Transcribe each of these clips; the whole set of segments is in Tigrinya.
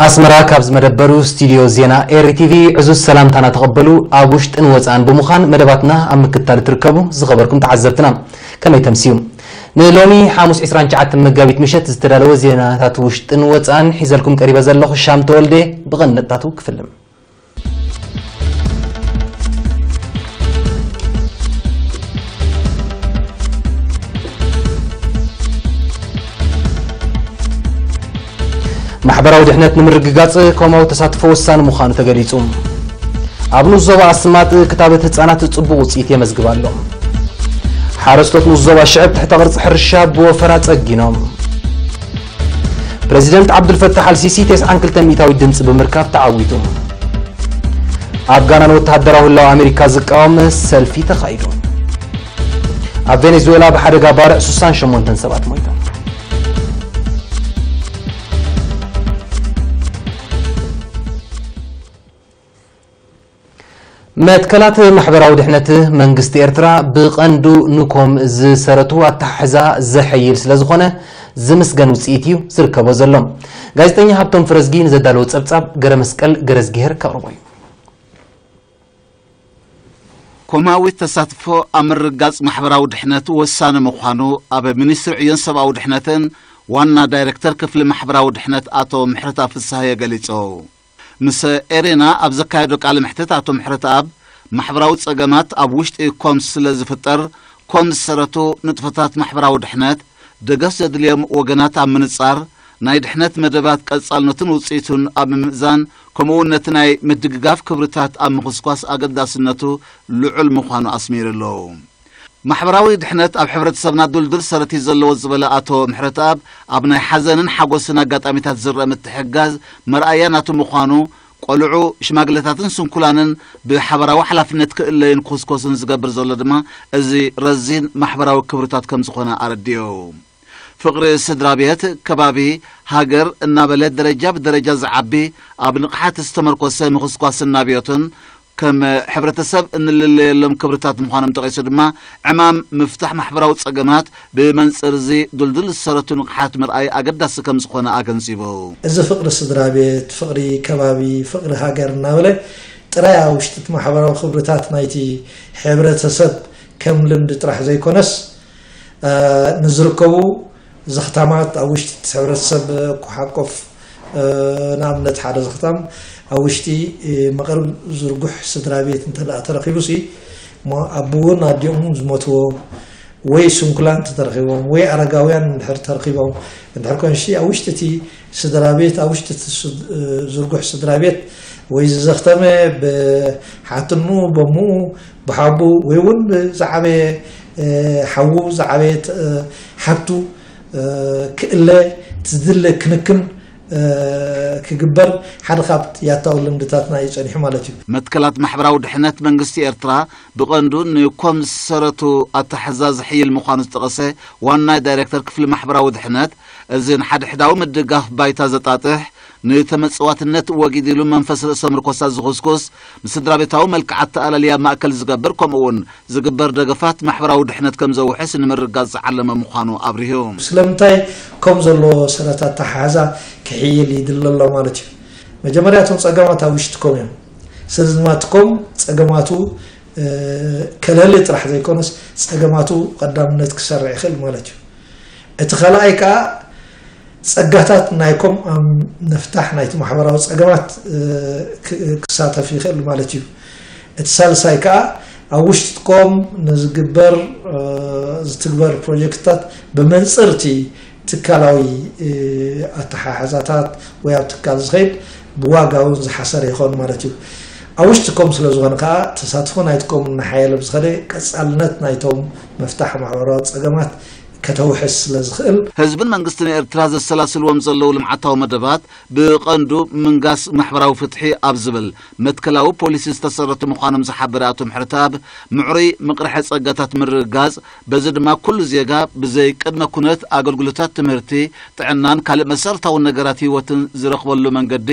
ኣስመራ፣ ካብ ዝመደበሩ ስቱድዮ ዜና ኤሪ ቲቪ ዕዙዝ ሰላምታና ተቐበሉ። ኣብ ውሽጥን ወጻእን ብምዃን መደባትና ኣብ ምክትታል ትርከቡ ዝኸበርኩም ተዓዘብትና፣ ከመይ ተምስዩ? ንሎሚ ሓሙስ ዕስራን ትሽዓተን መጋቢት ምሸት ዝተዳለወ ዜናታት ውሽጥን ወጻእን ሒዘልኩም ቀሪበ ዘለኹ ሻም ተወልደ። ብቐንዲ ነጥብታቱ ክፍልም። ማሕበራዊ ድሕነት ንምርግጋጽ ኮማዊ ተሳትፎ ወሳኒ ምዃኑ ተገሊጹ። ኣብ ንኡስ ዞባ ኣስማጥ ክታበት ህጻናት ጽቡቕ ውጽኢት የመዝግብ ኣሎ። ሓረስቶት ንኡስ ዞባ ሽዕብ ትሕተ ቅርጺ ሕርሻ ብወፈራ ጸጊኖም። ፕረዚደንት ዓብዱልፈታሕ ኣልሲሲ ተስዓን ክልተ ሚእታዊት ድምጺ ብምርካብ ተዓዊቱ። ኣብ ጋና ንወተሃደራዊ ህላወ ኣሜሪካ ዝቃወም ሰልፊ ተኻይዱ። ኣብ ቬኔዙዌላ ብሓደጋ ባርዕ ስሳን ሸሞንተን ሰባት ሞይቶም። መትከላት ማሕበራዊ ድሕነት መንግስቲ ኤርትራ ብቐንዱ ንኮም ዝሰረቱ ኣተሓሕዛ ዘሐይል ስለ ዝኾነ ዝምስገን ውጽኢት እዩ ዝርከቦ ዘሎ። ጋዜጠኛ ሃብቶም ፍረዝጊ ንዘዳለዎ ጸብጻብ ገረ መስቀል ገረዝጊሄር ከቕርቦ እዩ። ኮማዊ ተሳትፎ ኣብ ምርጋጽ ማሕበራዊ ድሕነት ወሳኒ ምዃኑ ኣብ ሚኒስትሪ ዕዮን ሰብኣዊ ድሕነትን ዋና ዳይሬክተር ክፍሊ ማሕበራዊ ድሕነት ኣቶ ምሕረተኣብ ፍስሃየ ገሊጹ። ምስ ኤሬና ኣብ ዘካየዶ ቃለ መሕትት ኣቶ ምሕረተኣብ፣ ማሕበራዊ ጸገማት ኣብ ውሽጢ ኮም ስለ ዝፍጠር፣ ኮም ዝሰረቱ ንጥፈታት ማሕበራዊ ድሕነት ደገፍ ዘድልዮም ወገናት ኣብ ምንጻር፣ ናይ ድሕነት መደባት ቀጻልነቱን ውጽኢቱን ኣብ ምምእዛን፣ ከምኡ'ውን ነቲ ናይ ምድግጋፍ ክብርታት ኣብ ምኹስኳስ ኣገዳስነቱ ልዑል ምዃኑ ኣስሚሩ ኣሎ። ማሕበራዊ ድሕነት ኣብ ሕብረተሰብና ድልዱል ሰረት እዩ ዘለዎ ዝበለ ኣቶ ምሕረተኣብ፣ ኣብ ናይ ሓዘንን ሓጎስን ኣጋጣሚታት ዝረአ ምትሕግጋዝ መርኣያ ናቱ ምዃኑ፣ ቆልዑ፣ ሽማግለታትን ስንኩላንን ብሓባራዊ ሓላፍነት ክእለዩን ክኹስኮሱን ዝገብር ዘሎ ድማ እዚ ረዚን ማሕበራዊ ክብርታት ከም ዝኾነ ኣረዲኡ። ፍቕሪ ስድራ ቤት፣ ከባቢ፣ ሃገር እናበለ ደረጃ ብደረጃ ዝዓቢ፣ ኣብ ንቕሓት ዝተመርኮሰ ምኹስኳስን ናብዮትን፣ ከም ሕብረተሰብ እንልለየሎም ክብርታት ምዃኖም ጠቒሱ ድማ፣ ዕማም ምፍታሕ ማሕበራዊ ጸገማት ብመንጽር እዚ ድልዱል ዝሰረቱ ንቕሓት ምርኣይ ኣገዳሲ ከም ዝኾነ ኣገንዚቡ። እዚ ፍቕሪ ስድራ ቤት፣ ፍቕሪ ከባቢ፣ ፍቕሪ ሃገር እናበለ ጥራይ ኣብ ውሽጢ እቲ ማሕበራዊ ክብርታት ናይቲ ሕብረተሰብ ከም ልምዲ ጥራሕ ዘይኮነስ፣ እ፣ ንዝርከቡ ዘኽታማት ኣብ ውሽጢ እቲ ሕብረተሰብ ኩሓቆፍ፣ እ፣ ንኣብነት ሓደ ዘኽታም ኣብ ውሽጢ፣ እ፣ መቐርብ ዝርጉሕ ስድራ ቤት እንተ ደኣ ተረኺቡሲ፣ እሞ ኣቦኡን ኣዲኡን ዝሞትዎ ወይ ስንኩላን ተተረኺቦም ወይ ኣረጋውያን እንድሕር ተረኺቦም እንድሕር ኮንሲ ኣብ ውሽጢ እቲ ስድራ ቤት፣ ኣብ ውሽጢ እቲ ስድ-፣ እ፣ ዝርጉሕ ስድራ ቤት ወይ ዝዘኽተመ ብሓትኑ፣ በምኡ፣ ብሓቡ ወይ እውን ብዝዓበየ፣ እ፣ ሓዉ ዝዓበየት፣ እ፣ ሓብቱ፣ እ፣ ክእለ፣ ዝድለ ክንክን፣ እ፣ ክግበር ሓደ ካብ ያታዊ ልምድታትና እዩ ጸኒሑ ማለት እዩ። መትከላት ማሕበራዊ ድሕነት መንግስቲ ኤርትራ ብቐንዱ ንኮም ዝሰረቱ ኣተሓሕዛ ዝሕይል ምዃኑ ዝጠቐሰ ዋና ዳይሬክተር ክፍሊ ማሕበራዊ ድሕነት፣ እዚ ንሓድሕዳዊ ምድጋፍ ባይታ ዘጣጥሕ፣ ንተመጽዋትነት ወጊድ ኢሉ መንፈስ ርእሰ ምርኮሳ ዝኹስኩስ፣ ንስድራ ቤታዊ መልክዓት ተኣላልያ ማእከል ዝገብር፣ ከምኡ እውን ዝግበር ደገፋት ማሕበራዊ ድሕነት ከም ዘውሕስ ንምርጋጽ ዝዓለመ ምዃኑ ኣብሪሁ። ስለምንታይ ኮም ዘለዎ ሰረት ኣተሓሕዛ ክሕይል ይድለ ኣሎ ማለት እዩ? መጀመርያ እቶም ጸገማት ኣብ ውሽጥኮም እዮም። ስለዚ ድማ እቲ ኮም ጸገማቱ፣ እ፣ ከለሊ ጥራሕ ዘይኮነስ ጸገማቱ ቀዳምነት ክሰርዕ ይኽእል ማለት እዩ። እቲ ካልኣይ ከኣ ጸጋታት ናይ ኮም ኣብ ምፍታሕ ናይቲ ማሕበራዊ ጸገማት፣ እ፣ ክ-፣ ክሳተፍ ይኽእል ማለት እዩ። እቲ ሳልሳይ ከኣ ኣብ ውሽጢ ኮም ንዝግበር፣ እ፣ ዝትግበር ፕሮጀክትታት ብመንጽር እቲ ትካላዊ፣ እ፣ ኣተሓሕዛታት ወይ ኣብ ትካል ዝኸይድ ብዋጋ እውን ዝሓሰረ ይኸውን ማለት እዩ። ኣብ ውሽጢ ኮም ስለ ዝኾነ ከኣ ተሳትፎ ናይቲ ኮም እናሓየለ ብዝኸደ ቀጻልነት ናይቶም ምፍታሕ ማሕበራዊ ጸገማት ከተውሕስ ስለ ዝኽእል። ህዝብን መንግስትን ኤርትራ ዘሰላስልዎም ዘለዉ ልምዓታዊ መደባት ብቐንዱ ምንጋስ ማሕበራዊ ፍትሒ ኣብ ዝብል መትከላዊ ፖሊሲ ዝተሰረቱ ምዃኖም ዝሓበረ ኣቶ ምሕረተኣብ፣ ምዕሩይ ምቕርሐ ጸጋታት ምርግጋጽ፣ በዚ ድማ ኩሉ ዜጋ ብዘይ ቅድመ ኩነት ኣገልግሎታት ትምህርቲ፣ ጥዕናን ካልእ መሰረታዊ ነገራት ህይወትን ዝረኽበሉ መንገዲ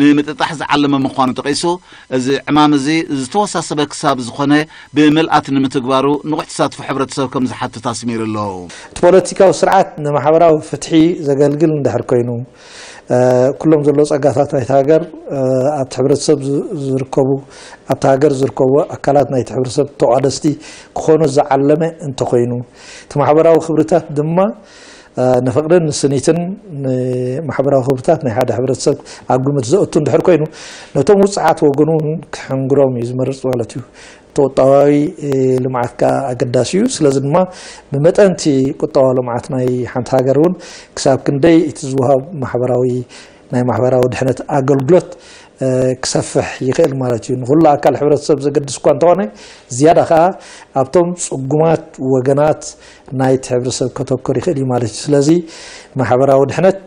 ንምጥጣሕ ዝዓለመ ምዃኑ ጠቒሱ፣ እዚ ዕማም እዚ ዝተወሳሰበ ክሳብ ዝኾነ ብምልኣት ንምትግባሩ ንቑሕ ተሳትፎ ሕብረተሰብ ከም ዝሓትት ኣስሚሩ ኣሎ። እቲ ፖለቲካዊ ስርዓት ንማሕበራዊ ፍትሒ ዘገልግል እንድሕር ኮይኑ፣ ኩሎም ዘለዉ ጸጋታት ናይቲ ሃገር ኣብቲ ሕብረተሰብ ዝርከቡ ኣብቲ ሃገር ዝርከቡ ኣካላት ናይቲ ሕብረተሰብ ተቋደስቲ ክኾኑ ዝዓለመ እንተኾይኑ፣ እቲ ማሕበራዊ ክብርታት ድማ ንፍቕርን ንስኒትን ንማሕበራዊ ክብርታት ናይ ሓደ ሕብረተሰብ ኣብ ግምት ዘእቱ እንድሕር ኮይኑ፣ ነቶም ውፅዓት ወገኑ እውን ክሕንግሮም እዩ ዝመርፅ ማለት እዩ። ተወጣባዊ ልምዓት ከዓ ኣገዳሲ እዩ። ስለዚ ድማ ብመጠንቲ ቁጠባዊ ልምዓት ናይ ሓንቲ ሃገር እውን ክሳብ ክንደይ እቲ ዝወሃብ ማሕበራዊ ናይ ማሕበራዊ ድሕነት ኣገልግሎት ክሰፍሕ ይኽእል ማለት እዩ። ንኩሉ ኣካል ሕብረተሰብ ዘገድስ እኳ እንተኾነ፣ ዝያዳ ከዓ ኣብቶም ፅጉማት ወገናት ናይቲ ሕብረተሰብ ከተኩር ይኽእል እዩ ማለት እዩ። ስለዚ ማሕበራዊ ድሕነት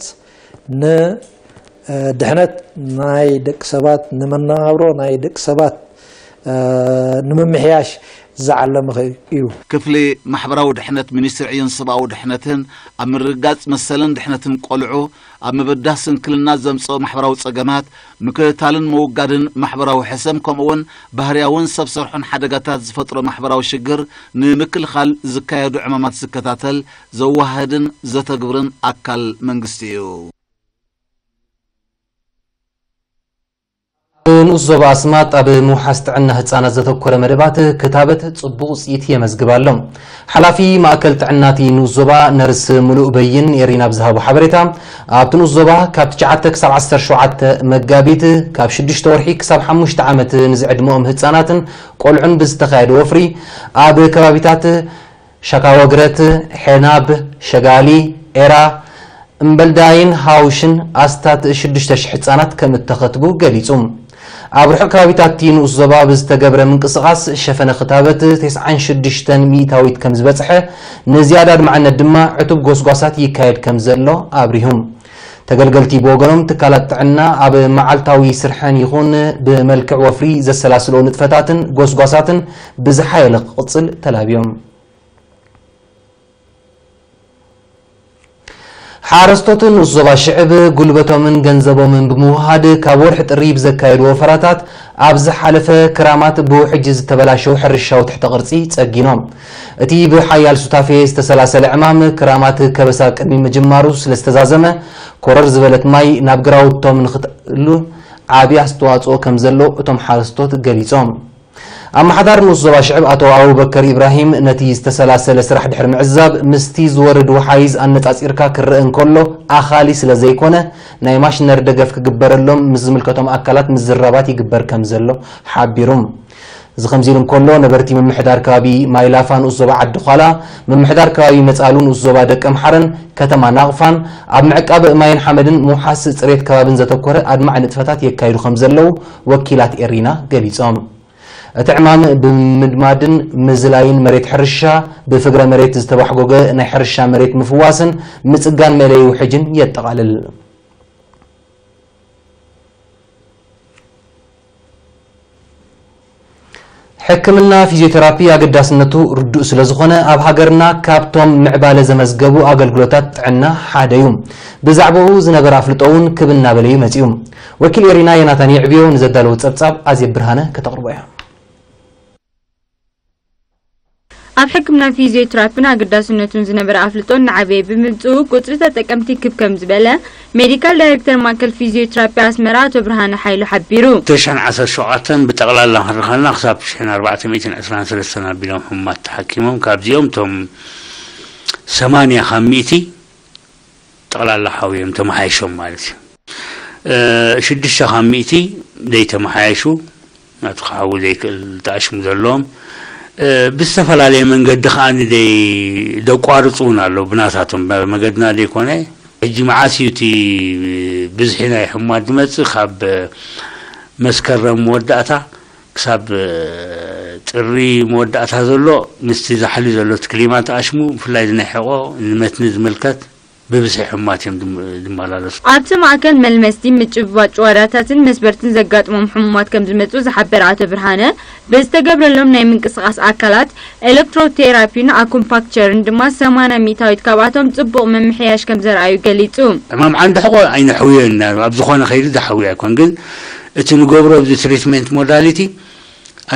ንድሕነት ናይ ደቂ ሰባት፣ ንመነባብሮ ናይ ደቂ ሰባት ንምምሕያሽ ዝዓለመ እዩ። ክፍሊ ማሕበራዊ ድሕነት ሚኒስትሪ ዕዮን ሰብኣዊ ድሕነትን ኣብ ምርግጋፅ መሰልን ድሕነትን ቆልዑ ኣብ ምብዳህ ስንክልና ዘምፅኦ ማሕበራዊ ፀገማት ምክትታልን ምውጋድን ማሕበራዊ ሕሰም ከምኡውን ባህርያውን ሰብ ሰርሖን ሓደጋታት ዝፈጥሮ ማሕበራዊ ሽግር ንምክልኻል ዝካየዱ ዕማማት ዝከታተል ዘዋህድን ዘተግብርን ኣካል መንግስቲ እዩ። ንኡስ ዞባ ኣስማጥ ኣብ ምውሓስ ጥዕና ህፃናት ዘተኮረ መደባት ክታበት ፅቡቕ ውፅኢት የመዝግብ ኣሎ። ሓላፊ ማእከል ጥዕና እቲ ንኡስ ዞባ ነርስ ሙሉእ በይን ኤሪና ብዝሃቦ ሓበሬታ፣ ኣብቲ ንኡስ ዞባ ካብ ትሽዓተ ክሳብ ዓሰርተ ሸውዓተ መጋቢት፣ ካብ ሽዱሽተ ወርሒ ክሳብ ሓሙሽተ ዓመት ንዝዕድመኦም ህፃናትን ቆልዑን ብዝተኻየደ ወፍሪ ኣብ ከባቢታት ሻካወግረት፣ ሄናብ፣ ሸጋሊ፣ ኤራ፣ እምበልዳይን ሃውሽን ኣስታት ሽዱሽተ ሽሕ ህፃናት ከም እተኸትቡ ገሊፁ። ኣብ ርሑቕ ከባቢታት እቲ ንኡስ ዞባ ብዝተገብረ ምንቅስቓስ ሸፈነ ክታበት ተስዓን ሽዱሽተን ሚእታዊት ከም ዝበፅሐ፣ ንዝያዳ ኣድማዕነት ድማ ዕቱብ ጎስጓሳት ይካየድ ከም ዘሎ ኣብሪሁ። ተገልገልቲ ብወገኖም ትካላት ጥዕና ኣብ መዓልታዊ ስርሐን ይኹን ብመልክዕ ወፍሪ ዘሰላስልኦ ንጥፈታትን ጎስጓሳትን ብዝሓየለ ክቕፅል ተላብዮም። ሓረስቶት ንኡስ ዞባ ሽዕብ ጉልበቶምን ገንዘቦምን ብምውሃድ ካብ ወርሒ ጥሪ ብዘካየድዎ ወፈራታት ኣብ ዝሓለፈ ክራማት ብውሕጅ ዝተበላሸው ሕርሻዊ ትሕተ ቅርጺ ጸጊኖም። እቲ ብሓያል ሱታፌ ዝተሰላሰለ ዕማም ክራማት ከበሳ ቅድሚ ምጅማሩ ስለ ዝተዛዘመ ኮረር ዝበለት ማይ ናብ ግራውቶም ንኽትእሉ ዓቢ ኣስተዋጽኦ ከም ዘለዎ እቶም ሓረስቶት ገሊጾም። ኣመሓዳሪ ንኡስ ዞባ ሽዕብ ኣቶ ኣቡበከር ኢብራሂም ነቲ ዝተሰላሰለ ስራሕ ድሕሪ ምዕዛብ፣ ምስቲ ዝወርድ ወሓይዝ ኣነጻጺርካ ክረአ እንከሎ ኣኻሊ ስለ ዘይኮነ፣ ናይ ማሽነሪ ደገፍ ክግበረሎም ምስ ዝምልከቶም ኣካላት ምዝርራባት ይግበር ከም ዘሎ ሓቢሩ። እዚ ከምዚ ኢሉ እንከሎ፣ ነበርቲ ምምሕዳር ከባቢ ማይላፋ ንኡስ ዞባ ዓዲ ዃላ፣ ምምሕዳር ከባቢ መጻሉ ንኡስ ዞባ ደቀምሓረን ከተማ ናቕፋን ኣብ ምዕቃብ ማይን ሓመድን ምውሓስ ጽሬት ከባብን ዘተኮረ ኣድማዒ ንጥፈታት የካይዱ ከም ዘለዉ ወኪላት ኤሪና ገሊጾም። እቲ ዕማም ብምድማድን ምዝላይን መሬት ሕርሻ፣ ብፍግረ መሬት ዝተባሕጎገ ናይ ሕርሻ መሬት ምፍዋስን ምጽጋን መእለዪ ውሕጅን የጠቓልል። ሕክምና ፊዚዮቴራፒ ኣገዳስነቱ ርዱእ ስለ ዝኾነ፣ ኣብ ሃገርና ካብቶም ምዕባለ ዘመዝገቡ ኣገልግሎታት ጥዕና ሓደ እዩ። ብዛዕባኡ ዝነበረ ኣፍልጦ እውን ክብ እናበለ እዩ መጺኡ። ወኪል ኤሪና ዮናታን የዕብዮ ንዘዳለዎ ጸብጻብ ኣዜብ ብርሃነ ከተቕርቦ እያ። ኣብ ሕክምና ፊዚዮቴራፒን ኣገዳስነቱን ዝነበረ ኣፍልጦ እናዓበየ ብምምፅኡ፣ ቁፅሪ ተጠቀምቲ ክብ ከም ዝበለ ሜዲካል ዳይሬክተር ማእከል ፊዚዮቴራፒ ኣስመራ ኣቶ ብርሃነ ሓይሉ ሓቢሩ። ክልተ ሽሕን ዓሰርተ ሸውዓተን ብጠቕላላ ክንርኢ ከለና ክሳብ ሽሕን ኣርባዕተ ሚእትን ዕስራን ሰለስተን ኣቢሎም ሕሙማት ተሓኪሞም፣ ካብዚኦም እቶም ሰማንያ ካብ ሚእቲ ጠቕላላ ሓውዮም ተመሓይሾም ማለት እዩ። እ፣ ሽዱሽተ ካብ ሚእቲ ዘይተመሓየሹ፣ ናቱ ክሓዊ ዘይክእል ተኣሽሙ ዘለዎም፣ እ፣ ብዝተፈላለየ መንገዲ ከኣ ደይ-፣ ደቋርጹ እውን ኣለዉ። ብናታቶም መገድና ዘይኮነ፣ ሕጂ መዓስ እዩ እቲ ብዝሒ ናይ ሕሙማት ዝመጽእ? ካብ መስከረም መወዳእታ ክሳብ ጥሪ መወዳእታ ዘሎ ምስቲ ዛሕሊ ዘሎ እቲ ክሊማ ተኣሽሙ፣ ብፍላይ እዚ ናይ ሕቖ ንመትኒ ዝምልከት ብብዝሒ ሕሙማት እዮም ዝም-፣ ዝመላለሱ። ኣብቲ ማእከል መልመስቲ፣ ምጭብባጥ ጭዋዳታትን መስበርትን ዘጋጥሞም ሕሙማት ከም ዝመጹ ዝሓበረ ኣቶ ብርሃነ፣ ብዝተገብረሎም ናይ ምንቅስቓስ ኣካላት ኤሌክትሮቴራፒን ኣኩምፓክቸርን ድማ ሰማንያ ሚእታዊት ካብኣቶም ጽቡቕ ምምሕያሽ ከም ዘርኣዩ ገሊጹ። ሕማም ዓንዲ ሕቖ ኣይነሕውዮን ኢና፣ ኣብ ዝኾነ ከይዱ ዝሓውዮ ኣይኮን፣ ግን እቲ ንገብሮ ኣብዚ ትሪትመንት ሞዳሊቲ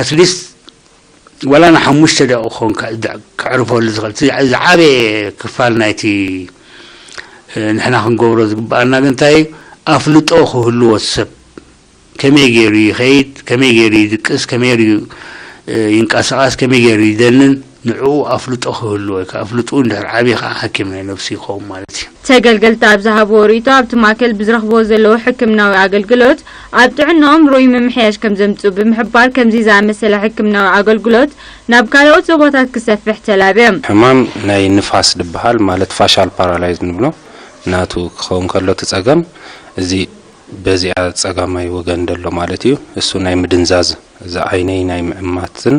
ኣትሊስት ዋላ ንሓሙሽተ ደቂቕ ክኾን ከ-፣ ከዕርፈሉ ዝኽእል። እቲ ዝዓበየ ክፋል ናይቲ፣ እ፣ ንሕና ክንገብሮ ዝግብኣና ግን እንታይ እዩ? ኣፍልጦ ክህልዎ ሰብ። ከመይ ገይሩ ይኸይድ፣ ከመይ ገይሩ ይድቅስ፣ ከመይ ገይሩ፣ እ፣ ይንቀሳቐስ፣ ከመይ ገይሩ ይደንን፣ ንዕኡ ኣፍልጦ ክህልዎ እዩ። ኣፍልጥኡ እንድሕር ዓብዩ ከዓ ሓኪም ናይ ነብሱ ይኸውን ማለት እዩ። ተገልገልቲ ኣብ ዝሃብዎ ርእይቶ፣ ኣብቲ ማእከል ብዝረኽብዎ ዘለዉ ሕክምናዊ ኣገልግሎት ኣብ ጥዕናኦም ርኡይ ምምሕያሽ ከም ዘምጽኡ ብምሕባር፣ ከምዚ ዝኣመሰለ ሕክምናዊ ኣገልግሎት ናብ ካልኦት ዞባታት ክሰፍሕ ተላብዮም። ሕማም ናይ ንፋስ ዝበሃል፣ ማለት ፋሻል ፓራላይዝ ንብሎ፣ ናቱ ክኸውን ከሎ እቲ ጸገም፣ እዚ በዚኣ ጸጋማይ ወገን ዘሎ ማለት እዩ። እሱ ናይ ምድንዛዝ፣ እዚ ዓይነይ ናይ ምዕማትን፣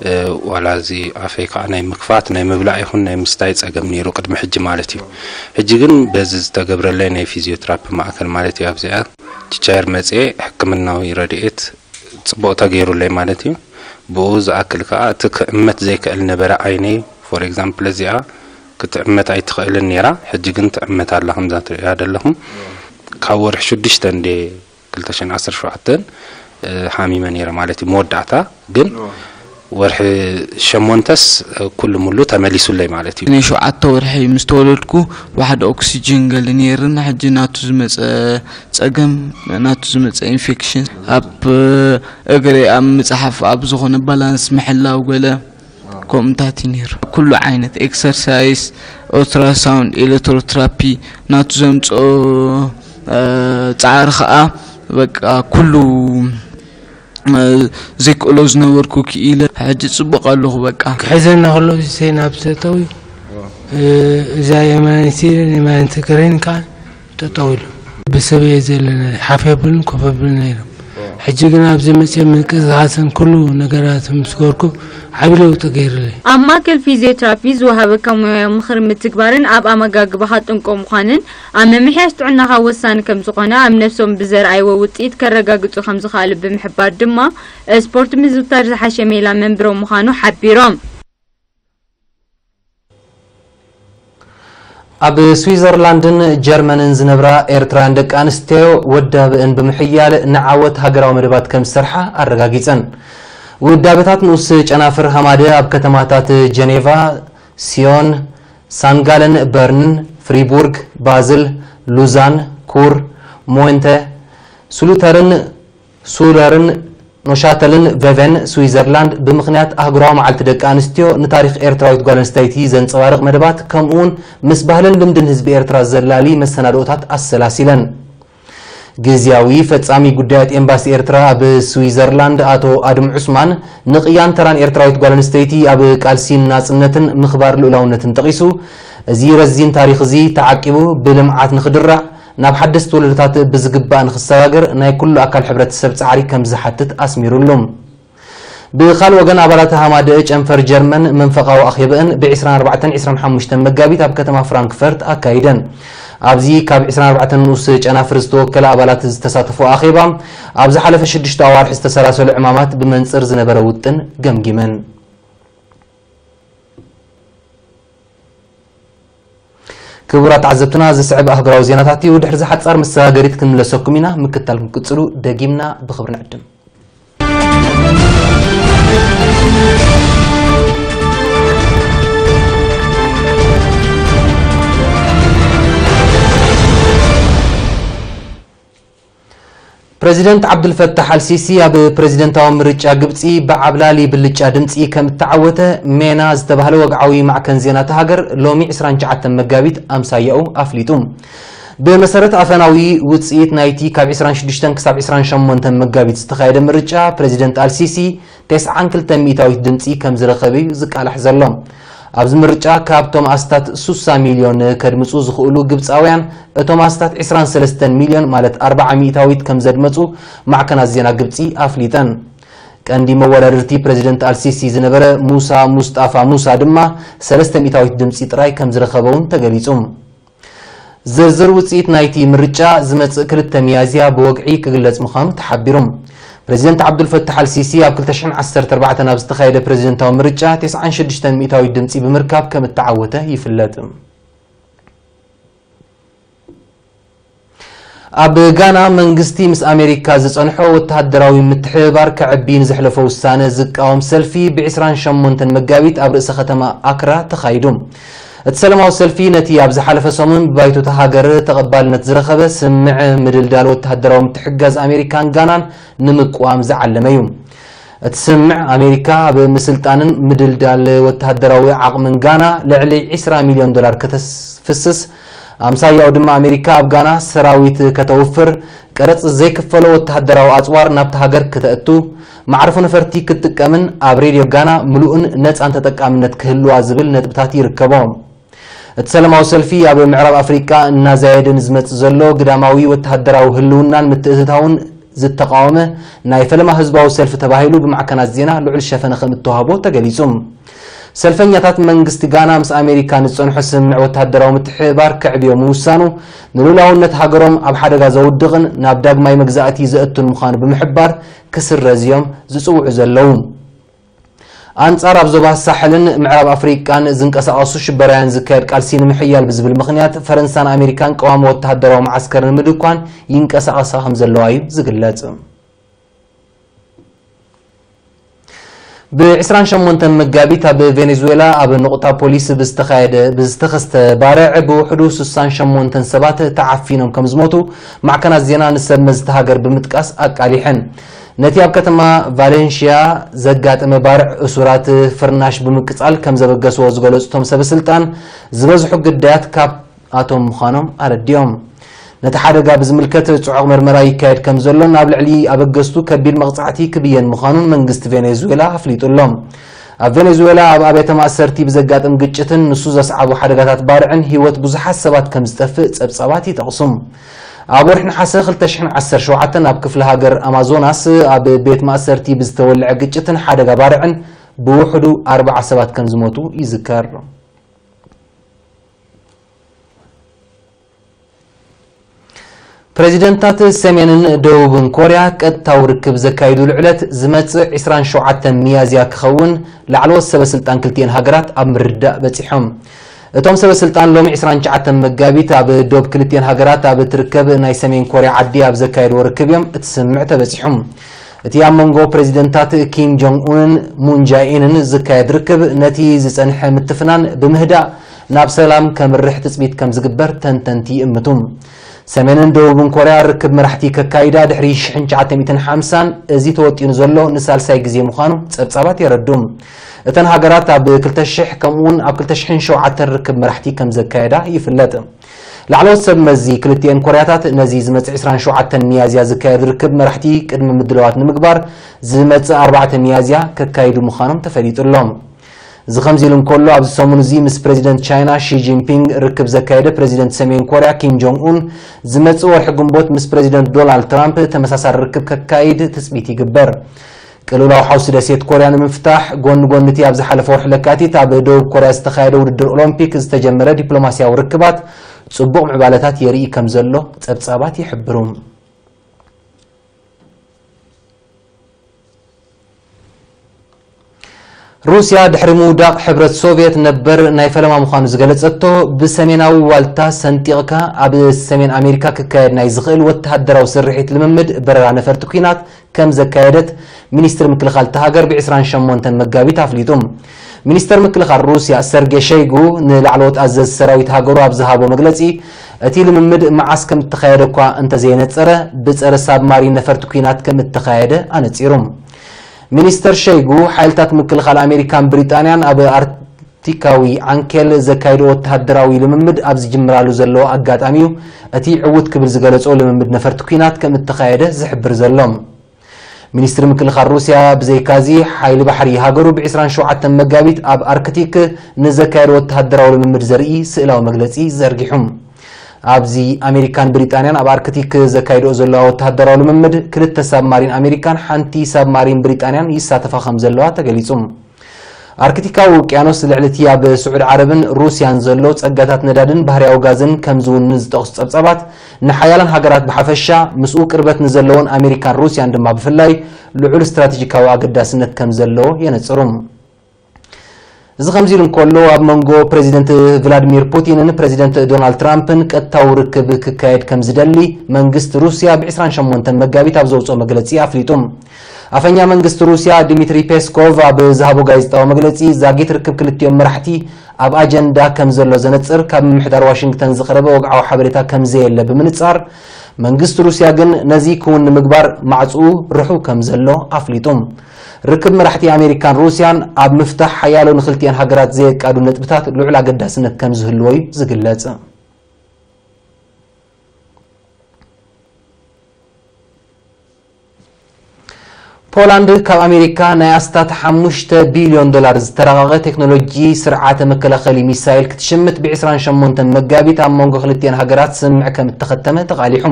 እ፣ ዋላ እዚ ኣፈይ ከዓ ናይ ምክፋት፣ ናይ ምብላዕ ይኹን ናይ ምስታይ ጸገም ነይሩ ቅድሚ ሕጂ ማለት እዩ። ሕጂ ግን በዚ ዝተገብረለይ ናይ ፊዚዮትራፒ ማእከል ማለት እዩ፣ ኣብዚኣ ቺቻየር መጽኤ ሕክምናዊ ረድኤት ጽቡቕ ተገይሩለይ ማለት እዩ። ብኡ ዝኣክል ከዓ እቲ ክዕመት ዘይክእል ነበረ ዓይነይ፣ ፎር ኤግዛምፕል፣ እዚኣ ክትዕመት ኣይትኽእልን ነይራ፣ ሕጂ ግን ትዕመት ኣላ። ከምዛ ትርእያ ዘለኹም ካብ ወርሒ ሽዱሽተ እንደ ክልተ ሽሕን ዓሰርተ ሸውዓተን፣ እ፣ ሓሚመ ነይረ ማለት እዩ። መወዳእታ ግን ወርሒ ሸሞንተስ፣ እ፣ ኩሉ ሙሉ ተመሊሱለይ ማለት እዩ። ናይ ሸውዓተ ወርሒ ምስ ተወለድኩ፣ ብሓደ ኦክሲጅን ገለ ነይርና። ሕጂ ናቱ ዝመጸ ጸገም፣ ናቱ ዝመጸ ኢንፌክሽን፣ ኣብ እግሪ፣ ኣብ ምጽሓፍ፣ ኣብ ዝኾነ ባላንስ ምሕላው ገለ ከምኡታት እዩ ነይሩ። ኩሉ ዓይነት ኤክሰርሳይስ፣ ኦልትራሳውንድ፣ ኤሌክትሮትራፒ ናቱ ዘምጽኦ፣ እ፣ ጻዕሪ ኸኣ በቃ ኩሉ፣ እ፣ ዘይክእሎ ዝነበርኩ ክኢለ፣ ሕጂ ጽቡቕ ኣለኹ በቃ። ክሕዘና ከሎ ሰይናፕስ ጠጠው እዩ። እ፣ እዛ የማነይቲ ኢለን የማነይቲ እግረይን ከዓ ጠጠው ኢሉ። ብሰብ እየ ዘለና፣ ሓፍ የብልን ኮፍ የብልን ነይሮም። ሕጂ ግን ኣብዚ መፅየ ምንቅስቃስን ኩሉ ነገራት ምስ ገርኩ ዓቢ ለውጢ ገይሩለይ። ኣብ ማእከል ፊዚዮትራፒ ዝወሃበካ ሞያዊ ምኽሪ ምትግባርን ኣብ ኣመጋግባኻ ጥንቁቕ ምዃንን ኣብ ምምሕያሽ ጥዕናኻ ወሳኒ ከም ዝኾነ ኣብ ነብሶም ብዘርኣይዎ ውፅኢት ከረጋግፁ ከም ዝኸኣሉ ብምሕባር ድማ፣ ስፖርት ምዝውታር ዝሓሸ ሜላ መንብሮ ምዃኑ ሓቢሮም። ኣብ ስዊዘርላንድን ጀርመንን ዝነብራ ኤርትራውያን ደቂ ኣንስትዮ ወዳብእን ብምሕያል ንዓወት ሃገራዊ መደባት ከም ዝሰርሓ ኣረጋጊጸን። ውዳበታት ንኡስ ጨናፍር ሃማደ ኣብ ከተማታት ጀኔቫ፣ ሲዮን፣ ሳንጋለን፣ በርን፣ ፍሪቡርግ፣ ባዝል፣ ሉዛን፣ ኩር፣ ሞንተ፣ ሱሉተርን ሱለርን ኖሻተልን ቬቨን ስዊዘርላንድ ብምኽንያት ኣህጉራዊ መዓልቲ ደቂ ኣንስትዮ ንታሪኽ ኤርትራዊት ጓል ኣንስተይቲ ዘንጸባርቕ መደባት ከምኡውን ምስ ባህልን ልምድን ህዝቢ ኤርትራ ዘላሊ መሰናድኦታት ኣሰላሲለን። ግዝያዊ ፈጻሚ ጉዳያት ኤምባሲ ኤርትራ ኣብ ስዊዘርላንድ ኣቶ ኣድም ዑስማን ንቕያን ተራን ኤርትራዊት ጓል ኣንስተይቲ ኣብ ቃልሲን ናጽነትን ምኽባር ልኡላውነትን ጠቒሱ፣ እዚ ረዚን ታሪኽ እዚ ተዓቂቡ ብልምዓት ንኽድራዕ ናብ ሓደስቲ ወለዶታት ብዝግባእ ንኽሰጋገር ናይ ኩሉ ኣካል ሕብረተሰብ ጻዕሪ ከም ዝሓትት ኣስሚሩሉ። ብኻልእ ወገን ኣባላት ሃማደእ ጨንፈር ጀርመን መንፈቓዊ ኣኼበእን ብ ዕስራን ኣርባዕተን ዕስራን ሓሙሽተን መጋቢት ኣብ ከተማ ፍራንክፈርት ኣካይደን። ኣብዚ ካብ ዕስራን ኣርባዕተን ንኡስ ጨናፍር ዝተወከለ ኣባላት ዝተሳተፎ ኣኼባ ኣብ ዝሓለፈ ሽዱሽተ ኣዋርሒ ዝተሰላሰሉ ዕማማት ብመንጽር ዝነበረ ውጥን ገምጊመን። ክቡራት ተዓዘብትና፣ ዝስዕብ ኣህጉራዊ ዜናታት እዩ። ድሕሪ ዝሓጻር መሰጋገሪት ክንምለሰኩም ኢና። ምክትታል ክንቅጽሉ ደጊምና ብኽብሪ ንዕድም። ፕረዚደንት ዓብዱልፈታሕ ኣልሲሲ ኣብ ፕረዚደንታዊ ምርጫ ግብጺ ብዓብላሊ ብልጫ ድምጺ ከም እተዓወተ ሜና ዝተባህለ ወግዓዊ ማዕከን ዜና እታ ሃገር ሎሚ ዕስራን ትሽዓተን መጋቢት ኣምሳያኡ ኣፍሊጡ። ብመሰረት ኣፈናዊ ውጽኢት ናይቲ ካብ ዕስራን ሽዱሽተን ክሳብ ዕስራን ሸሞንተን መጋቢት ዝተኻየደ ምርጫ፣ ፕረዚደንት ኣልሲሲ ተስዓን ክልተን ሚእታዊት ድምጺ ከም ዝረኸበ እዩ ዝቃላሕ ዘሎ። ኣብዚ ምርጫ ካብቶም ኣስታት ሱሳ ሚልዮን ከድምጹ ዝኽእሉ ግብጻውያን፣ እቶም ኣስታት ዕስራን ሰለስተን ሚልዮን፣ ማለት ኣርብዓ ሚእታዊት ከም ዘድመጹ ማዕከናት ዜና ግብጺ ኣፍሊጠን። ቀንዲ መወዳድርቲ ፕረዚደንት ኣልሲሲ ዝነበረ ሙሳ ሙስጣፋ ሙሳ ድማ ሰለስተ ሚእታዊት ድምጺ ጥራይ ከም ዝረኸበ እውን ተገሊጹ። ዝርዝር ውጽኢት ናይቲ ምርጫ ዝመጽእ ክልተ ሚያዝያ ብወግዒ ክግለጽ ምዃኑ ተሓቢሩ። ፕረዚደንት ዓብዱልፈታሕ ኣልሲሲ ኣብ ክልተ ሽሕን ዓሰርተ ኣርባዕተን ኣብ ዝተኻየደ ፕረዚደንታዊ ምርጫ ተስዓን ሽዱሽተን ሚእታዊት ድምጺ ብምርካብ ከም እተዓወተ ይፍለጥ። ኣብ ጋና መንግስቲ ምስ ኣሜሪካ ዝጸንሖ ወተሃደራዊ ምትሕብባር ከዕቢ ንዘሕለፎ ውሳነ ዝቃወም ሰልፊ ብ28 መጋቢት ኣብ ርእሰ ከተማ ኣክራ ተኻይዱ። እቲ ሰላማዊ ሰልፊ ነቲ ኣብ ዝሓለፈ ሰሙን ብባይቶታ ሃገር ተቐባልነት ዝረኸበ ስምዕ ምድልዳል ወተሃደራዊ ምትሕግጋዝ ኣሜሪካን ጋናን ንምቅዋም ዝዓለመ እዩ። እቲ ስምዕ ኣሜሪካ ኣብ ምስልጣንን ምድልዳል ወተሃደራዊ ዓቕምን ጋና ልዕሊ 20 ሚልዮን ዶላር ከተፍስስ፣ ኣምሳያኡ ድማ ኣሜሪካ ኣብ ጋና ሰራዊት ከተውፍር፣ ቀረጽ ዘይክፈሎ ወተሃደራዊ ኣጽዋር ናብቲ ሃገር ክተእቱ፣ ማዕርፎ ነፈርቲ ክትጥቀምን ኣብ ሬድዮ ጋና ምሉእን ነጻን ተጠቃምነት ክህልዋ ዝብል ነጥብታት ይርከቦ። እቲ ሰላማዊ ሰልፊ ኣብ ምዕራብ ኣፍሪቃ እናዛየደ ንዝመጽእ ዘሎ ግዳማዊ ወተሃደራዊ ህልውናን ምትእትታውን ዝተቃወመ ናይ ፈለማ ህዝባዊ ሰልፊ ተባሂሉ ብማዕከናት ዜና ልዑል ሸፈነ ከም እተዋህቦ ተገሊጹ። ሰልፈኛታት መንግስቲ ጋና ምስ ኣሜሪካ ንዝጸንሖ ስምምዕ ወተሃደራዊ ምትሕብባር ከዕብዮ ምውሳኑ ንሉላውነት ሃገሮም ኣብ ሓደጋ ዘውድቕን ናብ ዳግማይ መግዛእቲ ዘእቱን ምዃኑ ብምሕባር ክስረዝ እዮም ዝጽውዑ ዘለዉ። ኣንጻር ኣብ ዞባ ሳሕልን ምዕራብ ኣፍሪቃን ዝንቀሳቐሱ ሽበራውያን ዝካየድ ቃልሲ ንምሕያል ብዝብል ምኽንያት ፈረንሳን ኣሜሪካን ቀዋሚ ወተሃደራዊ መዓስከር ንምድኳን ይንቀሳቐሳ ከም ዘለዋ እዩ ዝግለጽ። ብ28 መጋቢት ኣብ ቬኔዙዌላ ኣብ ንቑጣ ፖሊስ ብዝተኻየደ ብዝተኸስተ ባርዕ ብውሕዱ 68 ሰባት ተዓፊኖም ከም ዝሞቱ ማዕከናት ዜና ንሰብ መዝቲ ሃገር ብምጥቃስ ኣቃሊሐን። ነቲ ኣብ ከተማ ቫሌንሽያ ዘጋጠመ ባርዕ እሱራት ፍርናሽ ብምቅጻል ከም ዘበገስዎ ዝገለጹ እቶም ሰበስልጣን ዝበዝሑ ግዳያት ካብ ኣቶም ምዃኖም ኣረዲኦም። ነቲ ሓደጋ ብዝምልከት ጽዑቕ መርመራ ይካየድ ከም ዘሎን ኣብ ልዕሊ ኣበገስቱ ከቢድ መቕጻዕቲ ክብየን ምዃኑን መንግስቲ ቬኔዙዌላ ኣፍሊጡ ኣሎ። ኣብ ቬኔዙዌላ ኣብ ኣብያተ ማእሰርቲ ብዘጋጥም ግጭትን ንሱ ዘስዓቦ ሓደጋታት ባርዕን ህይወት ብዙሓት ሰባት ከም ዝጠፍእ ጸብጻባት ይጠቕሱ። ኣብ ወርሒ ነሓሰ 2017 ኣብ ክፍለ ሃገር ኣማዞናስ ኣብ ቤት ማእሰርቲ ብዝተወልዐ ግጭትን ሓደጋ ባርዕን ብውሕዱ ኣርባዓ ሰባት ከም ዝሞቱ ይዝከር። ፕሬዚደንታት ሰሜንን ደቡብን ኮርያ ቀጥታዊ ርክብ ዘካይዱሉ ዕለት ዝመጽእ 27 ሚያዝያ ክኸውን ላዕለዎት ሰበ ስልጣን ክልቲኤን ሃገራት ኣብ ምርድዳእ በጺሖም። እቶም ሰበ ስልጣን ሎሚ 29 መጋቢት ኣብ ዶብ ክልቲኤን ሃገራት ኣብ ትርከብ ናይ ሰሜን ኮርያ ዓዲ ኣብ ዘካየድዎ ርክብ እዮም እቲ ስምምዕ ተበጺሑ። እቲ ኣብ መንጎ ፕሬዚደንታት ኪም ጆንግ ኡንን ሙን ጃኢንን ዝካየድ ርክብ ነቲ ዝጸንሐ ምትፍናን ብምህዳእ ናብ ሰላም ከምርሕ ትጽቢት ከም ዝግበር ተንተንቲ ይእምቱ። ሰሜንን ደቡብን ኮርያ ርክብ መራሕቲ ከካይዳ ድሕሪ 1950ን እዚ ተወጢኑ ዘሎ ንሳልሳይ ግዜ ምዃኑ ጸብጻባት የረዱ። እተን ሃገራት ኣብ 2000 ከምኡውን ኣብ 2007 ርክብ መራሕቲ ከም ዘካየዳ ይፍለጥ። ላዕለዎት ሰብ መዚ ክልቲኤን ኮርያታት ነዚ ዝመጽእ 27 ሚያዝያ ዝካየድ ርክብ መራሕቲ ቅድሚ ምድላዋት ንምግባር ዝመጽእ ኣርባዕተ ሚያዝያ ከካይዱ ምዃኖም ተፈሊጡ ኣሎ። እዚ ከምዚ ኢሉ እንከሎ ኣብዚ ሰሙን እዚ ምስ ፕሬዚደንት ቻይና ሺ ጂንፒንግ ርክብ ዘካየደ ፕሬዚደንት ሰሜን ኮርያ ኪም ጆንግ ኡን ዝመጽእ ወርሒ ግንቦት ምስ ፕሬዚደንት ዶናልድ ትራምፕ ተመሳሳሊ ርክብ ከካይድ ትጽቢት ይግበር። ቅልውላው ሓውሲ ደሴት ኮርያ ንምፍታሕ ጎኒ ጎኒ እቲ ኣብ ዝሓለፈ ወርሒ ለካቲት ኣብ ደቡብ ኮርያ ዝተኻየደ ውድድር ኦሎምፒክ ዝተጀመረ ዲፕሎማስያዊ ርክባት ጽቡቕ ምዕባለታት የርኢ ከም ዘሎ ጸብጻባት ይሕብሩ። ሩስያ ድሕሪ ምውዳቕ ሕብረት ሶቭየት ነበር ናይ ፈለማ ምዃኑ ዝገለጸቶ ብሰሜናዊ ዋልታ ሰንጢቕካ ኣብ ሰሜን ኣሜሪካ ክካየድ ናይ ዝኽእል ወተሃደራዊ ስርሒት ልምምድ በረራ ነፈርቲ ኲናት ከም ዘካየደት ሚኒስትሪ ምክልኻል እታ ሃገር ብ28 መጋቢት ኣፍሊጡ። ሚኒስተር ምክልኻል ሩስያ ሰርጌ ሸይጉ ንላዕለዎት ኣዘዝቲ ሰራዊት ሃገሩ ኣብ ዝሃቦ መግለጺ፣ እቲ ልምምድ መዓስ ከም እተኻየደ እኳ እንተዘየነጸረ፣ ብጸረ ሳብማሪን ነፈርቲ ኲናት ከም እተኻየደ ኣነጺሩ። ሚኒስተር ሸይጉ፣ ሓይልታት ምክልኻል ኣሜሪካን ብሪጣንያን ኣብ ኣርክቲካዊ ዓንኬል ዘካይድዎ ወተሃደራዊ ልምምድ ኣብ ዝጅምራሉ ዘለዎ ኣጋጣሚ እዩ፣ እቲ ዕዉት ክብል ዝገለጾ ልምምድ ነፈርቲ ኲናት ከም እተኻየደ ዝሕብር ዘሎ። ሚኒስትሪ ምክልኻል ሩስያ ብዘይካዚ፣ ሓይሊ ባሕሪ ሃገሩ ብ27 መጋቢት ኣብ ኣርክቲክ ንዘካየዶ ወተሃደራዊ ልምምድ ዘርኢ ስእላዊ መግለጺ ዘርጊሑ። ኣብዚ ኣሜሪካን ብሪጣንያን ኣብ ኣርክቲክ ዘካይድኦ ዘለዋ ወተሃደራዊ ልምምድ፣ ክልተ ሳብማሪን ኣሜሪካን ሓንቲ ሳብማሪን ብሪጣንያን ይሳተፋ ከም ዘለዋ ተገሊጹ። ኣርክቲካዊ ውቅያኖስ ልዕሊ እቲ ኣብ ስዑድ ዓረብን ሩስያን ዘሎ ጸጋታት ነዳድን ባህርያዊ ጋዝን ከም ዝውንን ዝጠቕሱ ጸብጻባት፣ ንሓያላን ሃገራት ብሓፈሻ፣ ምስኡ ቅርበት ንዘለዎን ኣሜሪካን ሩስያን ድማ ብፍላይ ልዑል ስትራቴጂካዊ ኣገዳስነት ከም ዘለዎ የነጽሩ። እዚ ከምዚ ኢሉ እንከሎ፣ ኣብ መንጎ ፕሬዚደንት ቭላድሚር ፑቲንን ፕሬዚደንት ዶናልድ ትራምፕን ቀጥታዊ ርክብ ክካየድ ከም ዝደሊ መንግስቲ ሩስያ ብ ዕስራን ሸሞንተን መጋቢት ኣብ ዘውፅኦ መግለጺ ኣፍሊጡ። ኣፈኛ መንግስቲ ሩስያ ዲሚትሪ ፔስኮቭ ኣብ ዝሃቦ ጋዜጣዊ መግለጺ፣ ዛጊት ርክብ ክልቲኦም መራሕቲ ኣብ ኣጀንዳ ከም ዘሎ ዘነጽር ካብ ምምሕዳር ዋሽንግተን ዝቐረበ ወግዓዊ ሓበሬታ ከም ዘየለ ብምንጻር፣ መንግስቲ ሩስያ ግን ነዚ ክውን ንምግባር ማዕጽኡ ርሑው ከም ዘሎ ኣፍሊጡ። ርክብ መራሕቲ ኣሜሪካን ሩስያን ኣብ ምፍታሕ ሓያሎ ንክልቲኣን ሃገራት ዘየቃዱ ነጥብታት ልዑል ኣገዳስነት ከም ዝህልዎ እዩ ዝግለጽ። ፖላንድ ካብ ኣሜሪካ ናይ ኣስታት ሓሙሽተ ቢልዮን ዶላር ዝተራቐቐ ቴክኖሎጂ ስርዓተ መከላኸሊ ሚሳይል ክትሽምት ብ ዕስራን ሸሞንተን መጋቢት ኣብ መንጎ ክልቲኣን ሃገራት ስምምዕ ከም እተኸተመ ተቓሊሑ።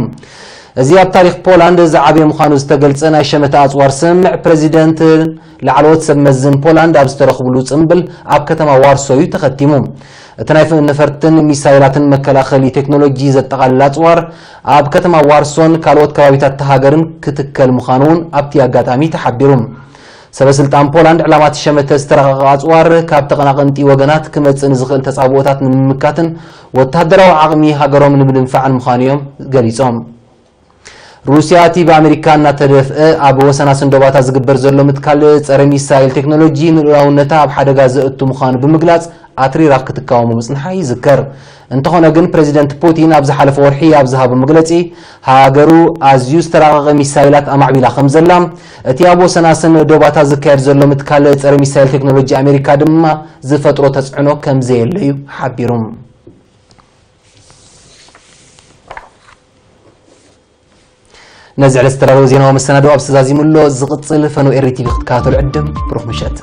እዚ ኣብ ታሪኽ ፖላንድ ዝዓበየ ምዃኑ ዝተገልጸ ናይ ሸመተ ኣጽዋር ስምምዕ፣ ፕረዚደንት ላዕለዎት ሰብ መዝን ፖላንድ ኣብ ዝተረኽብሉ ጽምብል ኣብ ከተማ ዋርሶ እዩ ተኸቲሙ። እቲ ናይ ነፈርትን ሚሳይላትን መከላኸሊ ቴክኖሎጂ ዘጠቓልል ኣጽዋር ኣብ ከተማ ዋርሶን ካልኦት ከባቢታት እታ ሃገርን ክትከል ምዃኑ እውን ኣብቲ ኣጋጣሚ ተሓቢሩ። ሰበ ስልጣን ፖላንድ፣ ዕላማ እቲ ሸመተ ዝተረቐቐ ኣጽዋር ካብ ተቐናቐንቲ ወገናት ክመጽእ ንዝኽእል ተጻብኦታት ንምምካትን ወተሃደራዊ ዓቕሚ ሃገሮም ንምድንፋዕን ምዃኑ እዮም ገሊጾም። ሩስያ እቲ ብኣሜሪካ እናተደፍአ ኣብ ወሰናስን ዶባታ ዝግበር ዘሎ ምትካል ጸረ ሚሳይል ቴክኖሎጂ ንልኡላውነታ ኣብ ሓደጋ ዘእቱ ምዃኑ ብምግላጽ ኣትሪራ ክትቃወሞ ምጽንሓ ይዝከር። እንተኾነ ግን ፕሬዚደንት ፑቲን ኣብ ዝሓለፈ ወርሒ ኣብ ዝሃቦ መግለጺ፣ ሃገሩ ኣዝዩ ዝተራቐቐ ሚሳይላት ኣማዕቢላ ከም ዘላ፣ እቲ ኣብ ወሰናስን ዶባታ ዝካየድ ዘሎ ምትካል ጸረ ሚሳይል ቴክኖሎጂ ኣሜሪካ ድማ ዝፈጥሮ ተጽዕኖ ከም ዘየለ እዩ ሓቢሩ። ነዚ ዕለት ዝተዳለወ ዜናዊ መሰናድኦ ኣብ ዝተዛዚሙ ኣሎ። ዝቕጽል ፈነው ኤሪ ቲቪ ክትከታተሉ ዕድም። ብሩኽ ምሸት።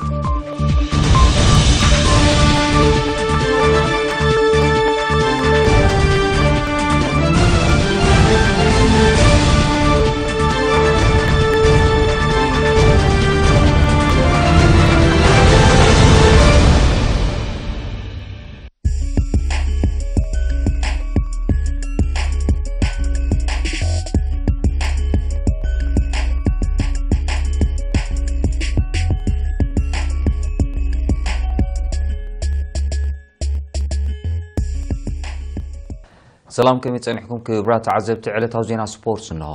ሰላም፣ ከመይ ጸኒሕኩም ክቡራት ተዓዘብቲ? ዕለታዊ ዜና ስፖርት እንሆ።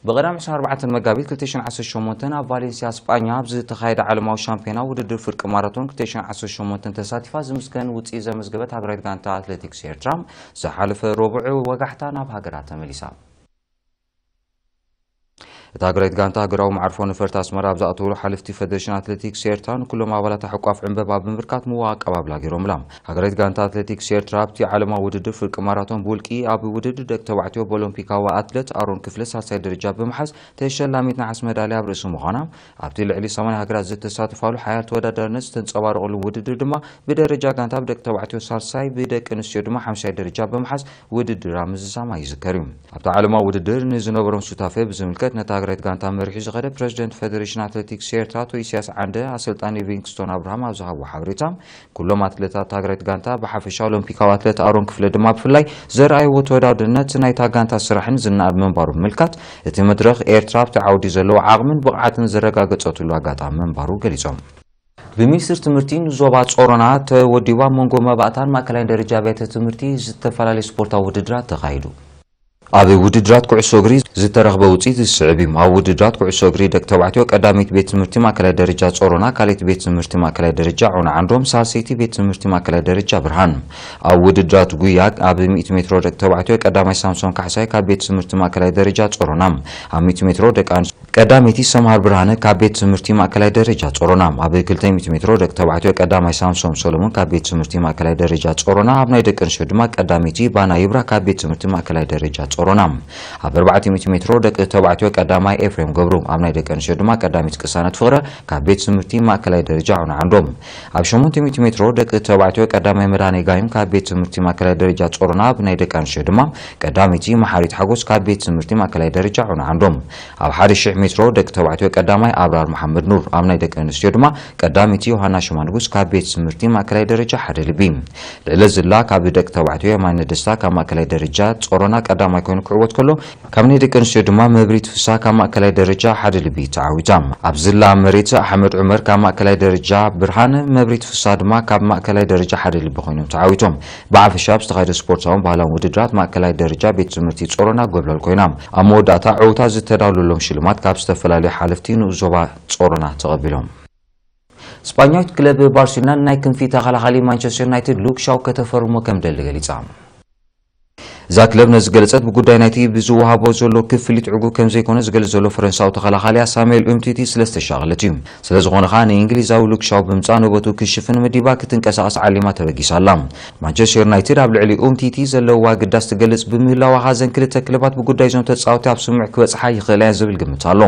ብቐዳም ዕስራን ኣርባዕተን መጋቢት ክልተ ሽሕን ዓሰርተ ሸሞንተን ኣብ ቫሌንሲያ ስጳኛ ኣብ ዝተኻየደ ዓለማዊ ሻምፒዮና ውድድር ፍርቂ ማራቶን ክልተ ሽሕን ዓሰርተ ሸሞንተን ተሳቲፋ ዝምስገን ውጽኢት ዘመዝገበት ሃገራዊት ጋንታ ኣትሌቲክስ ኤርትራ ዝሓለፈ ረቡዕ ወጋሕታ ናብ ሃገራ ተመሊሳ። እታ ሃገራዊት ጋንታ ሃገራዊ መዓርፎ ነፈርቲ ኣስመራ ኣብ ዝኣተውሉ ሓለፍቲ ፈደሬሽን ኣትሌቲክስ ኤርትራ ንኩሎም ኣባላታ ሕቋፍ ዕምበባ ብምብርካት ምዋ ኣቀባብላ ገይሮምላ። ሃገራዊት ጋንታ ኣትሌቲክስ ኤርትራ ኣብቲ ዓለማዊ ውድድር ፍርቂ ማራቶን ብውልቂ ኣብ ውድድር ደቂ ተባዕትዮ ብኦሎምፒካዊ ኣትሌት ኣሮን ክፍለ ሳልሳይ ደረጃ ብምሓዝ ተሸላሚት ነሓስ መዳልያ ኣብ ርእሲ ምዃና፣ ኣብቲ ልዕሊ ሰማንያ ሃገራት ዝተሳተፋሉ ሓያል ተወዳዳርነት ዝተንጸባረቐሉ ውድድር ድማ ብደረጃ ጋንታ ብደቂ ተባዕትዮ ሳልሳይ ብደቂ ኣንስትዮ ድማ ሓምሻይ ደረጃ ብምሓዝ ውድድራ ምዝዛማ ይዝከር እዩ። ኣብቲ ዓለማዊ ውድድር ንዝነበሮም ሱታፌ ብዝምልከት ነታ ሃገራዊት ጋንታ መሪሑ ዝኸደ ፕረዚደንት ፈደሬሽን ኣትሌቲክስ ኤርትራ ኣቶ ኢሳያስ ዓንደ ኣሰልጣኒ ሊቪንግስቶን ኣብርሃም ኣብ ዝሃቦ ሓበሬታ፣ ኩሎም ኣትሌታት ሃገራዊት ጋንታ ብሓፈሻ ኦሎምፒካዊ ኣትሌት ኣሮን ክፍለ ድማ ብፍላይ ዘርኣይዎ ተወዳድነት ናይታ ጋንታ ስራሕን ዝነኣድ ምንባሩ ብምምልካት፣ እቲ መድረኽ ኤርትራ ኣብቲ ዓውዲ ዘለዎ ዓቕምን ብቕዓትን ዘረጋገጸትሉ ኣጋጣሚ ምንባሩ ገሊጾም። ብሚኒስትሪ ትምህርቲ ንዞባ ጾሮና ተወዲቡ ኣብ መንጎ መባእታን ማእከላይን ደረጃ ኣብያተ ትምህርቲ ዝተፈላለዩ ስፖርታዊ ውድድራት ተኻይዱ። ኣብ ውድድራት ኩዕሶ እግሪ ዝተረኽበ ውፅኢት ዝስዕብ እዩ። ኣብ ውድድራት ኩዕሶ እግሪ ደቂ ተባዕትዮ ቀዳመይቲ ቤት ትምህርቲ ማእከላይ ደረጃ ጾሮና፣ ካልኣይቲ ቤት ትምህርቲ ማእከላይ ደረጃ ዑና ዓንዶም፣ ሳልሰይቲ ቤት ትምህርቲ ማእከላይ ደረጃ ብርሃን። ኣብ ውድድራት ጉያ ኣብ ሚእቲ ሜትሮ ደቂ ተባዕትዮ ቀዳማይ ሳምሶን ካሕሳይ ካብ ቤት ትምህርቲ ማእከላይ ደረጃ ጾሮና፣ ኣብ ሚእቲ ሜትሮ ደቂ ኣንስትዮ ቀዳመይቲ ሰምሃር ብርሃነ ካብ ቤት ትምህርቲ ማእከላይ ደረጃ ጾሮና፣ ኣብ ክልተ ሚእቲ ሜትሮ ደቂ ተባዕትዮ ቀዳማይ ሳምሶም ሰሎሞን ካብ ቤት ትምህርቲ ማእከላይ ደረጃ ጾሮና፣ ኣብ ናይ ደቂ ኣንስትዮ ድማ ቀዳመይቲ ባና ይብራ ካብ ቤት ትምህርቲ ማእከላይ ደረጃ ጾሮና፣ ኣብ ኣርባዕተ ሚእቲ ሜትሮ ደቂ ተባዕትዮ ቀዳማይ ኤፍሬም ገብሩ፣ ኣብ ናይ ደቂ ኣንስትዮ ድማ ቀዳመይቲ ቅሳነት ፍቕረ ካብ ቤት ትምህርቲ ማእከላይ ደረጃ ዑና ዓንዶም፣ ኣብ ሸሞንተ ሚእቲ ሜትሮ ደቂ ተባዕትዮ ቀዳማይ መድሃኔ ጋይም ካብ ቤት ትምህርቲ ማእከላይ ደረጃ ጾሮና፣ ኣብ ናይ ደቂ ኣንስትዮ ድማ ቀዳመይቲ መሓሪት ሓጎስ ካብ ቤት ትምህርቲ ማእከላይ ደረጃ ዑና ዓንዶም፣ ኣብ ሓደ ሽሕ ሜትሮ ደቂ ተባዕትዮ ቀዳማይ ኣብራር መሓመድ ኑር፣ ኣብ ናይ ደቂ ኣንስትዮ ድማ ቀዳመይቲ ዮሃና ሽማንጉስ ካብ ቤት ትምህርቲ ማእከላይ ደረጃ ሓደ ልቢ። ልዕለ ዝላ ካብ ደቂ ተባዕትዮ የማነ ደስታ ካብ ማእከላይ ደረጃ ጾሮና ቀዳማይ ኮይኑ ክዕወት ከሎ፣ ካብ ናይ ደቂ ኣንስትዮ ድማ መብሪት ፍሳ ካብ ማእከላይ ደረጃ ሓደ ልቢ ተዓዊታ። ኣብ ዝላ መሬት ኣሕመድ ዑመር ካብ ማእከላይ ደረጃ፣ ብርሃን መብሪት ፍሳ ድማ ካብ ማእከላይ ደረጃ ሓደ ልቢ ኮይኖም ተዓዊቶም። ብዓፈሻ ኣብ ዝተኻየደ ስፖርታውን ባህላውን ውድድራት ማእከላይ ደረጃ ቤት ትምህርቲ ጾሮና ጎብለል ኮይና። ኣብ መወዳእታ ዕውታ ዝተዳለሎም ሽልማት ካብ ዝተፈላለዩ ሓለፍቲ ንኡስ ዞባ ጾሮና ተቐቢሎም። ስጳኛዊት ክለብ ባርሴሎና ናይ ክንፊ ተኸላኻሊ ማንቸስተር ዩናይትድ ሉክ ሻው ከተፈርሞ ከም ደሊ ገሊጻ። እዛ ክለብ ነዚ ገለጸት ብጉዳይ ናይቲ ብዝወሃቦ ዘሎ ክፍሊት ዕጉብ ከም ዘይኮነ ዝገልጽ ዘሎ ፈረንሳዊ ተኸላኻሊያ ሳሙኤል ኡምቲቲ ስለ ዝተሻቐለት እዩ። ስለ ዝኾነ ኸኣ ንእንግሊዛዊ ሉክ ሻው ብምጻእ ንቦቱ ክሽፍን መዲባ ክትንቀሳቐስ ዓሊማ ተበጊሳ ኣላ። ማንቸስተር ዩናይትድ ኣብ ልዕሊ ኡምቲቲ ዘለዋ ግዳስ ትገልጽ ብምህላዋ ኸኣ እዘን ክልተ ክለባት ብጉዳይ እዞም ተጻወቲ ኣብ ስምምዕ ክበጽሓ ይኽእላ እየን ዝብል ግምት ኣሎ።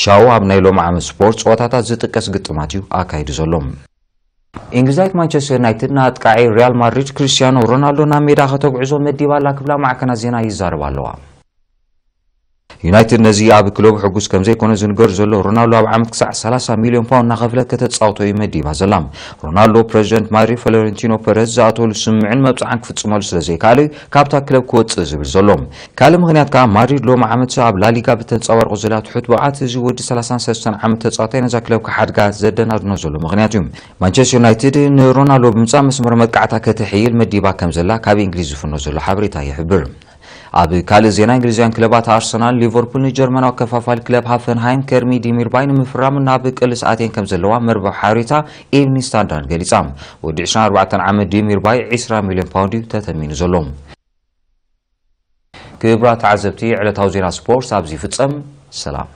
ሻው ኣብ ናይ ሎሚ ዓመት ስፖርት ጸወታታት ዝጥቀስ ግጥማት እዩ ኣካይዱ ዘሎ። እንግሊዛዊት ማንቸስተር ዩናይትድ ንኣጥቃዒ ሪያል ማድሪድ ክርስቲያኖ ሮናልዶ ናብ ሜዳ ከተጉዕዞ መዲባ ኣላ ክብላ ማዕከናት ዜና ይዛረባ ኣለዋ። ዩናይትድ ነዚ ኣብ ክለቡ ሕጉስ ከም ዘይኮነ ዝንገር ዘሎ ሮናልዶ ኣብ ዓመት ክሳዕ ሰላሳ ሚልዮን ፓውንድ እናኸፍለት ከተጻውቶ እዩ መዲባ ዘላ። ሮናልዶ ፕረዚደንት ማድሪድ ፍሎረንቲኖ ፐረዝ ዝኣተወሉ ስምምዕን መብጽዓን ክፍጽመሉ ስለ ዘይከኣለ እዩ ካብታ ክለብ ክወጽእ ዝብል ዘሎ። ካልእ ምኽንያት ከኣ ማድሪድ ሎሚ ዓመት ኣብ ላሊጋ ብተንጸባርቆ ዘላ ትሑት ብቕዓት እዚ ወዲ ሰላሳን ሰለስተን ዓመት ተጻዋታይ ነዛ ክለብ ክሓድጋ ዘደናድኖ ዘሎ ምኽንያት እዩ። ማንቸስተር ዩናይትድ ንሮናልዶ ብምጻእ መስመር መጥቃዕታ ከተሕይል መዲባ ከም ዘላ ካብ እንግሊዝ ዝፍኖ ዘሎ ሓበሬታ ይሕብር። ኣብ ካልእ ዜና፣ እንግሊዛውያን ክለባት ኣርሰናል፣ ሊቨርፑል ንጀርመናዊ ከፋፋሊ ክለብ ሃፈንሃይም ከርሚ ዲሚርባይ ንምፍራም ናብ ቅልስ ኣትየን ከም ዘለዋ መርበብ ሓበሬታ ኢቭኒንግ ስታንዳርድ ገሊጻ። ወዲ ዕስራን ኣርባዕተን ዓመት ዲሚርባይ ዕስራ ሚልዮን ፓውንድ እዩ ተተሚኑ ዘሎ። ክቡራት ተዓዘብቲ፣ ዕለታዊ ዜና ስፖርት ኣብዚ ይፍጸም። ሰላም።